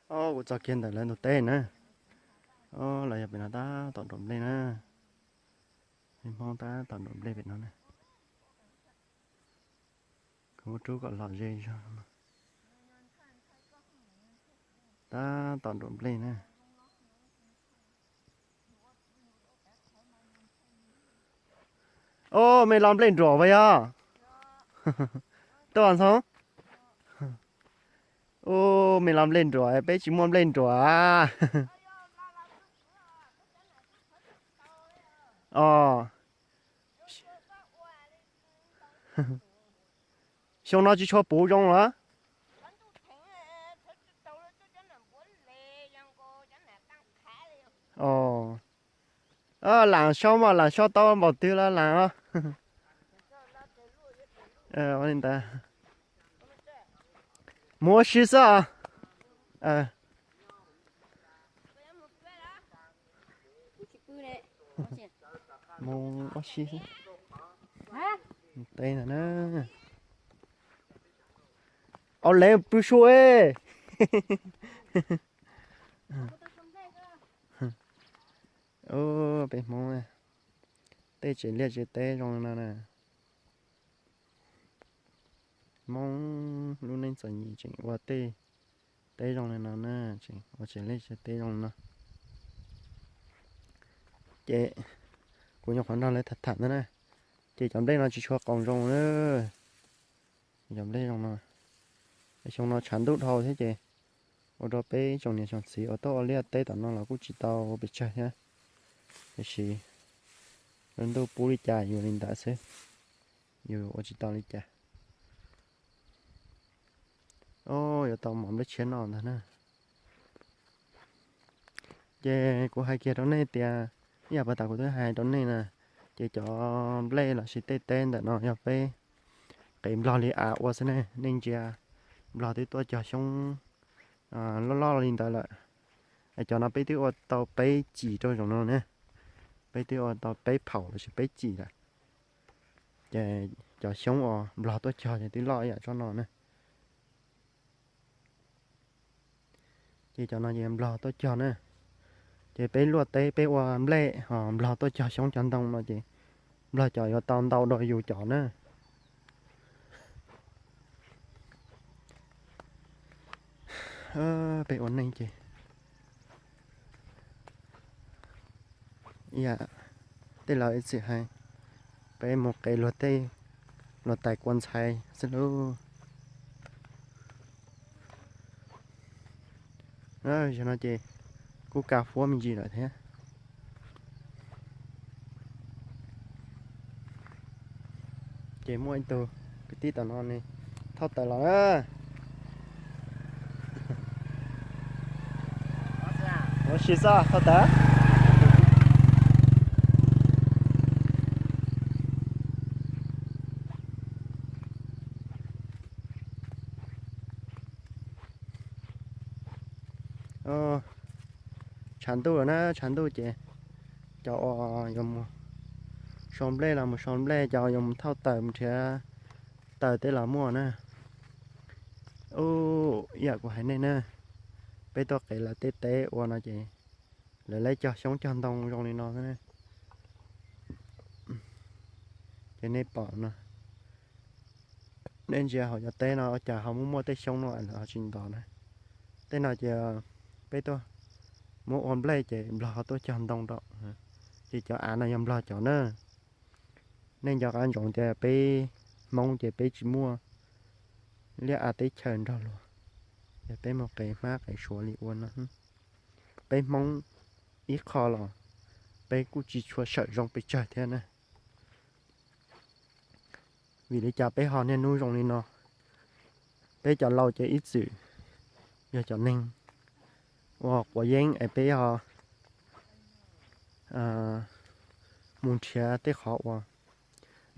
Os, kuv txog kiag ntawm lawv ntug teb na. Os, lawv yog pem no tab tom nruam nplej na. Hmoob tab tom nruam nplej pem no na. Kuv muab rub kom lom zej zog. Tab tom nruam nplej na. Os, mej los nplej nruam puas yog? Tuaj ntxhoo. Os, mej los nplej nruam, peb tsis muaj nplej nruam. Os, xyoo no tsis tshua puv zoo los? Os, lam saub mas lam saub tau npaum twg los lam os. Mus ua si xwb os. Mus ua si xwb. Teb ntag na. Au, lev pw sua. Peb Hmoob tej tsev liaj tsev teb zoo li no na. Hmoob lub neej txom nyem tseem ua tej teb zoo li no na, tseem ua tsev liaj tsev teb zoo li no. Ces kuv nyuam qhuav nrog lawv tham tham ntawd na, ces cov nplej no tsis tshua qoos zoo na. Cov nplej zoo no, xyoo no tshav ntuj dhau thiab ces ua rau peb tsoom niam tsoom txiv uas tuaj ua liaj teb tom no los kuj tsis tau pes tsawg thiab. Tiam sis lub ntuj pub li cas yus li ntawd xwb, yus ua tsis tau li cas. Os, yuav tau mov nplej tshiab noj ntag na. Ces kuv hais kiag rau nej tias, ib yam puag ta kuv twb hais rau nej na, ces cov nplej lossis tej teb ntawm no yog peb qev nplog li av ua xwb ne. Nej ntsia, nplog twb tuaj cog xyoob loj loj li ntawd lawm. Cov no peb twb ua tau peb cim rau zaum no ne, peb twb ua tau peb phaum lossis peb cim lawm. Ces cov xyoob uas nplog tuaj cog ces twb loj ib yam tsob no na. Ces cov no ces nplog tuaj cog na. Ces peb luaj teb peb ua nplej ho nplog tuaj cog xyoob cog ntoo no ces nplog cov yuav tau ntau dua yus cov na. Peb ua neej ces tej laus ib txwm hais, peb mus qev luag tej, luag tais kua ntxhais xwb lauj. Zaum no ces kuj kaj huab me ntsis lawm thiab. Ces muaj ib tug kwv tij tom no nws thauj taws los na. Ua si xwb thauj taws. Tshav ntuj lawm na, tshav ntuj ces cov uas yuav mus sau nplej los mus sau nplej, cov uas yuav mus thauj taws mus nrhiav taws tej los muaj na. Ub, ib yam kuv hais nej na, peb tuaj qev lawv tej teb ua no ces lawv laib cog xyoob cog ntoo zoo li no xwb na. Ces nej pom no, nej ntsia hauv cov teb no ua cas ho muaj muaj tej xyoob no lawv ho tsis ntos na. Tej no ces peb tuaj muab ua nplej ces nplog ho tuaj cog ntoo rau, ces cov av no yog nplog cov na. Nej nco qab ntsoov tias peb Hmoob ces peb tsis muaj liaj av teb chaws nrog luag, ces peb mus qev hmab qev suav li ua no. Peb Hmoob ib qho los peb kuj tsis tshua sawm zoo pes tsawg thiab na. Vim li cas peb ho niaj hnub zoo li no? Peb cov laus ces ib txwm yog cov neeg uas quav yeeb es peb ho mus nrhiav tej qhov uas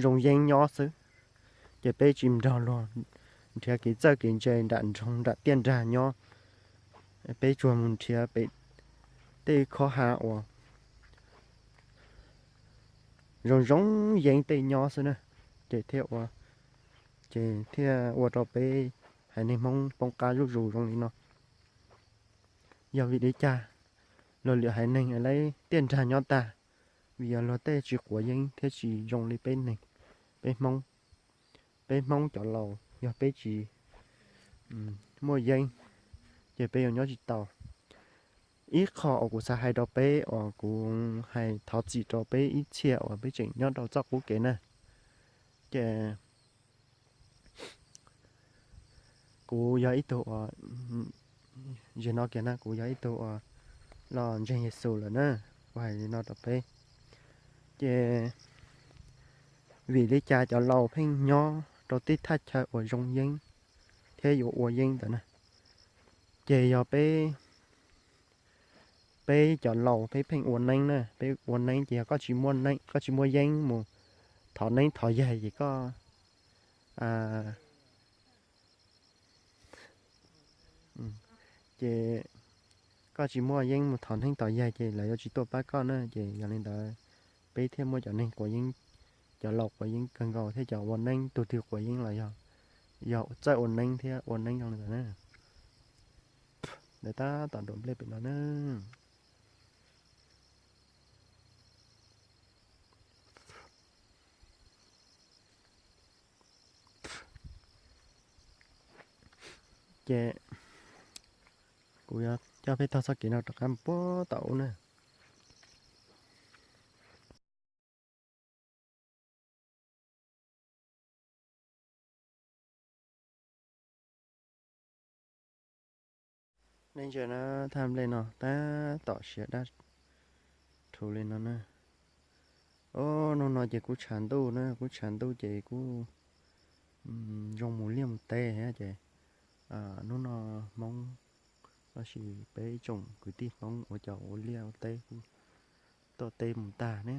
zoo yeeb nyob xwb, ces peb tsis nrog luag nrhiav kev txawj kev ntse nram nroog nram tiaj nrag nyob. Peb tsuas mus nrhiav pem tej khob ha uas zoo zoo yeeb tej nyob xwb na, ces thiaj ua, ces thiaj ua rau peb haiv neeg Hmoob poob qab zuj zus zoo li no. Yog vim li cas luag lwm haiv neeg es lawv tiaj nrag nyob tag? Vim yog luag tej tsis quav yeeb thiab tsis zoo li peb neeg, peb Hmoob. Peb Hmoob cov laus yog peb tsis muaj yeeb, ces peb yuav nyob tsis tau. Ib qho uas kuv xav hais rau peb uas kuv hais thov txim rau peb ib txhia uas peb tseem nyob rau txoj qub kev na, ces kuv yog ib tug uas, zem no kiag na, kuv yog ib tug uas los ntseeg Yexus lawm na, kuv hais li no rau peb. Ces vim li cas cov laus pheej nyob rau tej thaj chaw uas zoo yeeb thiab yuav ua yeeb ntawd na? Ces yog peb, peb cov laus peb pheej ua neeb na, peb ua neeb ces yog koj tsis muaj neeb, koj tsis muaj yeeb mus thov neeb thov yaig ces koj, ces koj tsis muaj yeeb mus thov neeb thov yaig ces lawv yuav tsis tuaj pab koj na. Ces yog li ntawd peb thiaj muaj cov neeg quav yeeb, cov laus quav yeeb kawg nkaus thiab cov ua neeb, tus twg quav yeeb los yog, yog txawj ua neeb thiab ua neeb zoo li ntawd na. Ntawd tab tom nruam nplej pem no na. Ces kuv yuav coj peb taug txoj kev no rov qab mus puag tom ub na. Nej ntsia na, thaj nplej no tab tom siav dab rhuv li no na. Ub, hnub no ces kuj tshav ntuj na, kuj tshav ntuj ces kuj zoo mus liaj mus teb thiab ces hnub no Hmoob lossis peb ib tsoom kwv tij Hmoob ua cov ua liaj ua teb kuj tuaj teb mus tag ne.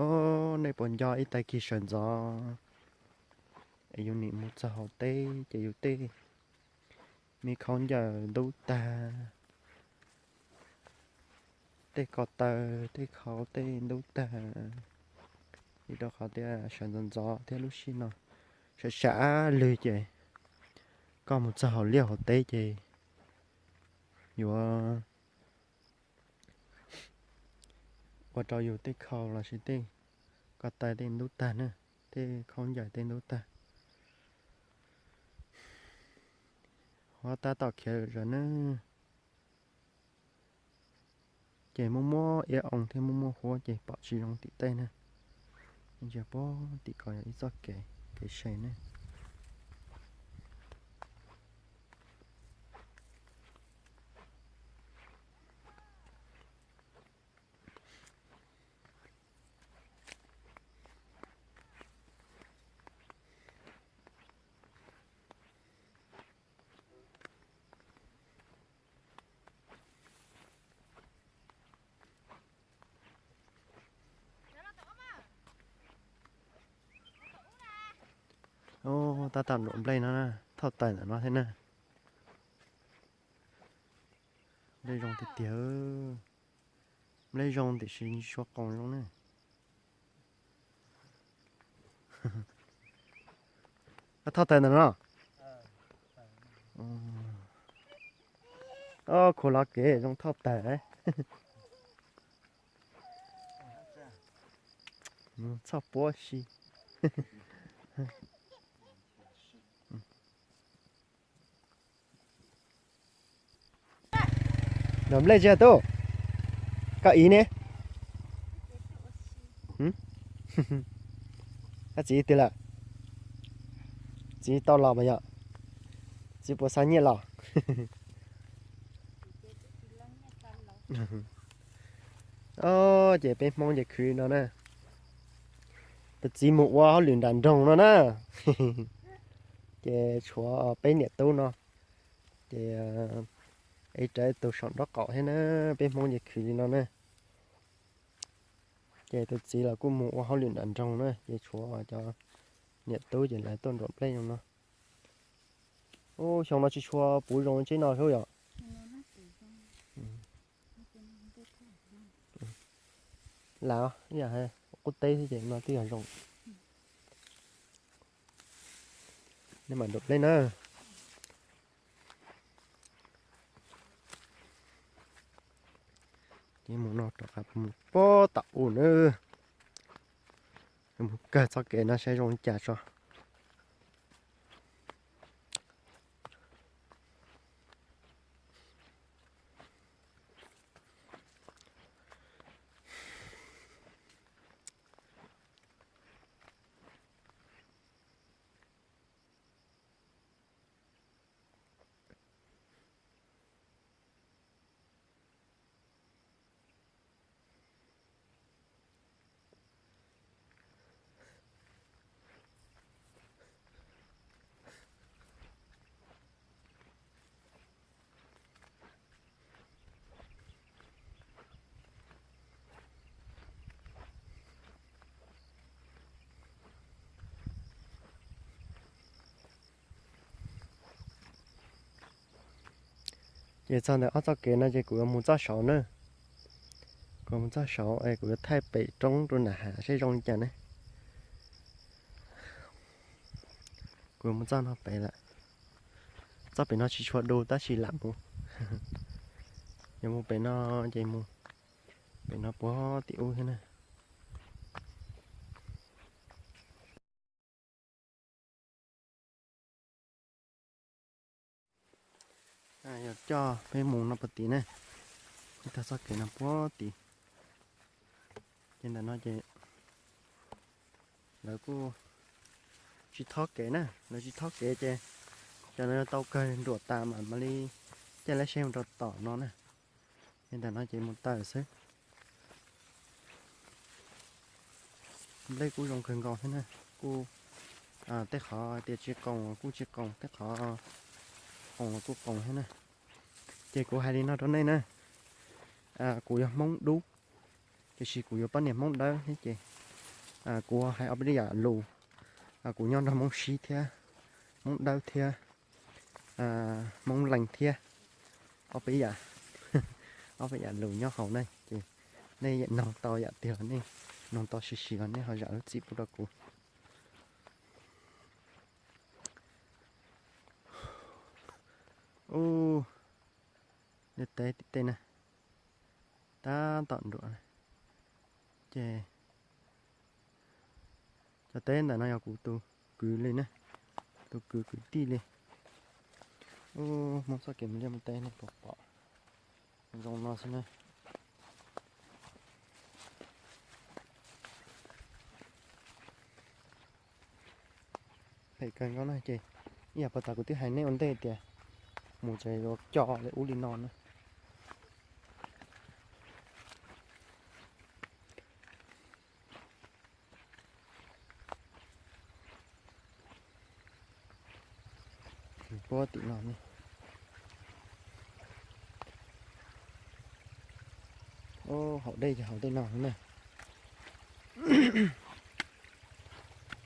Ob, nej puas nco ib tag kis sawv ntxov es yus nim mus txog hauv teb ces yus tej me khaub ncaws ntub tag, tej ko taw, tej khau tej ntub tag, vim rau qhov tias sawv ntxov ntxov thiab lub sij no sab sab lwg ces koj mus txog hauv liaj hauv teb ces yuav ua rau yus tej khau lossis tej ko taw tej ntub tag na, tej khaub ncaws tej ntub tag. Huab tab tom khiav zom zaws na, ces muaj muaj iab oo thiab muaj muaj huab ces pom tsis zoo tim tej na. Ntsia puag tim ko yog ib txoj kev, kev se ne. Ub, tab tom nruam nplej no na, thauj taws ntawm no thiab na. Nplej zoo tiag tiag, nplej zoo tiam sis tsis tshua qoos zoo ne. Koj thauj taws ntawm no. Ob, khuv lov kev zoo thauj taws. Txhob puab si. Nram nplej tsis tub, koj ib ne. Koj txiv twg lawm? Txiv tau los mas yog? Txiv puas xa nyiaj los? Ces peb Hmoob ces khwv no na. Tus txiv mus ua hauj lwm nram nroog no na. Ces tshuav peb niam tub no. Ces ib rab tus saum nraub qaum thiab na, peb Hmoob ces khwv li no na. Ces tus txiv los kuj mus ua hauj lwm nram nroog na, ces tshuav cov niam tub ces lawv tuaj nruam nplej no. Ub, xyoo no tsis tshua puv zoo tsheb no xwb yom. Lam, yam qub teb xwb ces no twb yog zoo. Nej mam nrau pleb na. Ces mus no rov qab mus puag tom u na. Mus kawg txoj kev no saib zoo li cas tso. Ces txog ntawm ob txoj kev no ces kuv yuav mus txoj saud na. Kuv yuav mus txoj saud es kuv yuav thaij pem roob rau nram hav saib zoo li cas ne. Kuv yuav mus txoj no pem lawm. Txoj pem no tsis tshua du tab sis lam mus. Yog mus pem no ces mus pem no puag tim ub thiab na. Yog coj peb mus no puag tim ne, ib tag txoj kev no puag tim. Ces ntawm no ces lawv kuj tsis thob kev na, lawv tsis thob kev ces cov no tau kawg nruam tas mam mam li caij lab seb mus rau tom no na. Ces ntawm no ces mus tawm xwb. Nplej kuj zoo kawg nkaus thiab na, kuj tej qhov tias tsis qoos los kuj tsis qoos, tej qhov qoos los kuj qoos thiab na. Ces kuv hais li no rau nej na, kuv yog Hmoob Dub, tiam sis kuv yuav poj niam Hmoob Dawb thiab ces kuv hais ob peb yam lus, kuv nyob nrog Hmoob Sib thiab, Hmoob Dawb thiab, Hmoob Lees thiab, ob peb yam, ob peb yam lus nyob hauv na ces nej yam noog tau yam twg los nej noog tau siv siv los nej ho zam lub txim pub rau kuv. Ub, liaj teb tim tej na, tab tom nruam na. Ces cov teb ntawm no yog kuv tus kwv li na, tus kwv kwv tij li. Ub, Hmoob txoj kev mus liaj mus teb nej puas pom zoo no xwb na. Phem kawg nkaus na ces ib yam puag ta kuv twb hais nej ua ntej tias mus txawm yuav co li ub li no na. Puag tim no ne. Ub, haus dej ces haus tej no na.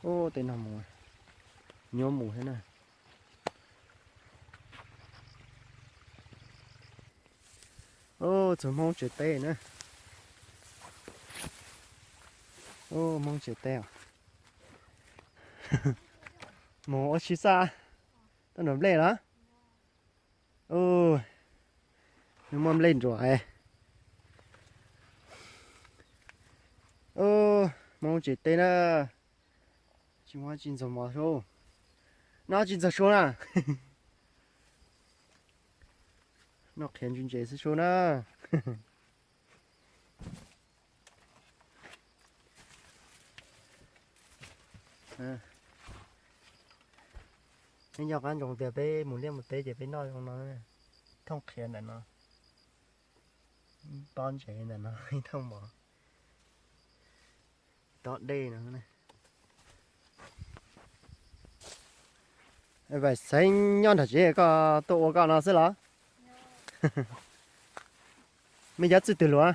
Ub, tej no mus, nyuaj mus thiab na. Ub, txog Hmoob tsev teb na. Ub, Hmoob tsev teb os. Mus ua si xwb, tuaj nrog nplej los? Ub, nws muaj nplej nruam. Ub, Hmoob tsev teb na. Tsis muaj tsis ntxuag mov su. Noj tsis ntxuag su na. Noj qhiav ntse ntse xwb su na. Neb nco qab ntsoov tias peb mus liaj mus teb ces peb noj zoo no, thooj qhiav ntawm no, tob ntsev ntawm no, ib thooj mov, tob dej no. Vam Xeeb nyob nram tsev koj tuaj ua koj no xwb los? Mej cov txwj twg luag?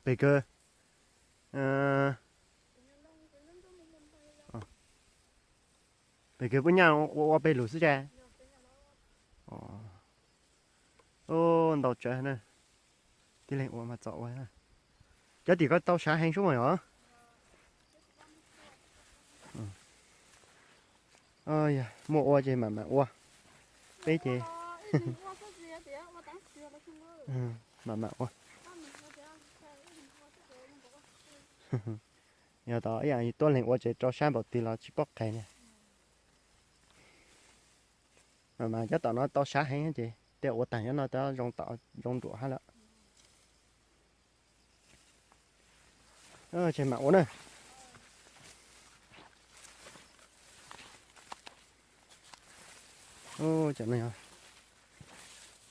Pem kawg, pem kawg puas nyaj ua ua peb lus xwb ces. Ntau tsawg na, tib leeg ua mas txom ua. Cov tim koj tau sav heev sub mas yog? Yog muaj ua ces mam mam ua. Peb ces mam mam ua. Yog tau ib yam tuab leeg ua ces rau sab npaum twg los tsis paub qhia li. Mas mas cov tom no tau sab heev ces tej ua tag nyob no cov zoo tom zoo ruam hab lawm. Ces mam ua na. Cov no yog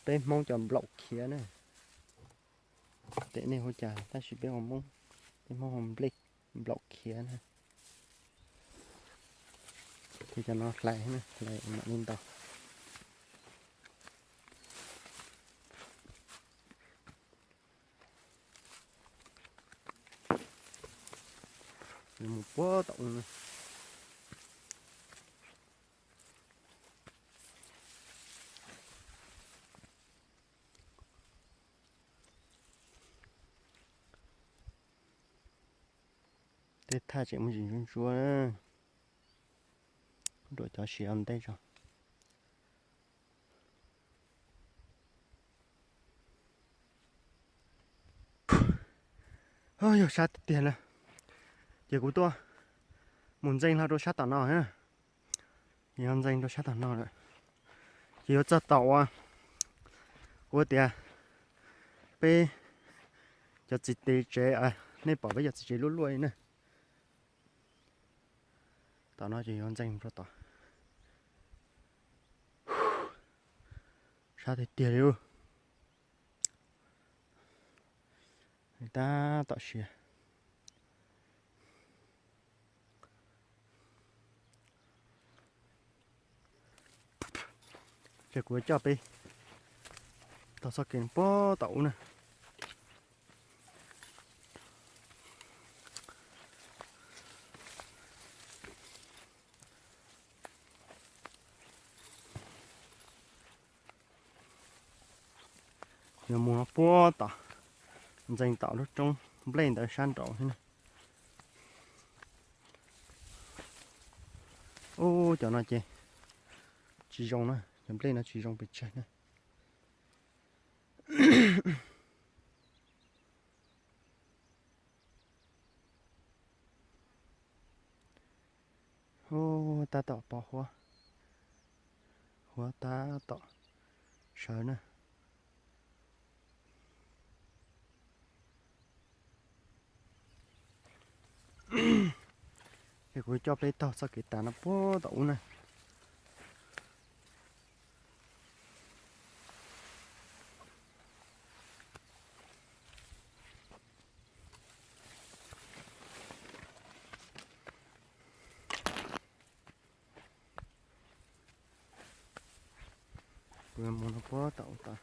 peb Hmoob cov nplaum khiav na. Tej nej hu cas tab sis peb hu Hmoob, peb Hmoob hu nplej, nplaum khiav na. Ces cov no hlais, hlais mam li ntau. Mus puag tom ub na. Tej thaj tseem muaj tsis ntsuab ntsuab, ruam cov siav ua ntej tso. Yog sab tiag tiag na. Ces kuv tuaj mus ntxees hlo rau sab tom no na. Yog ntxees rau sab tom no lawm, ces yuav txog tom uas kuv tias peb cov txiv tsev, nej pom peb cov txiv tsev luaj luaj li na. Tom no ces yuav ntxees rau tom. Sab tiag tiag li. Tab tom siav. Ces kuv coj peb taug txoj kev puag tom ub na. Yuav mus puag tom, ntxees tom lub roob nplej ntawd sab nraud thiab na. Ub, cov no ces tsis zoo na, cov nplej no tsis zoo pes tsawg na. Ub, tab tom pos huab, huab tab tom sawv na. Es kuv coj peb taug txoj kev tas no puag tom ub na. Kuv mus no puag tom ub tas.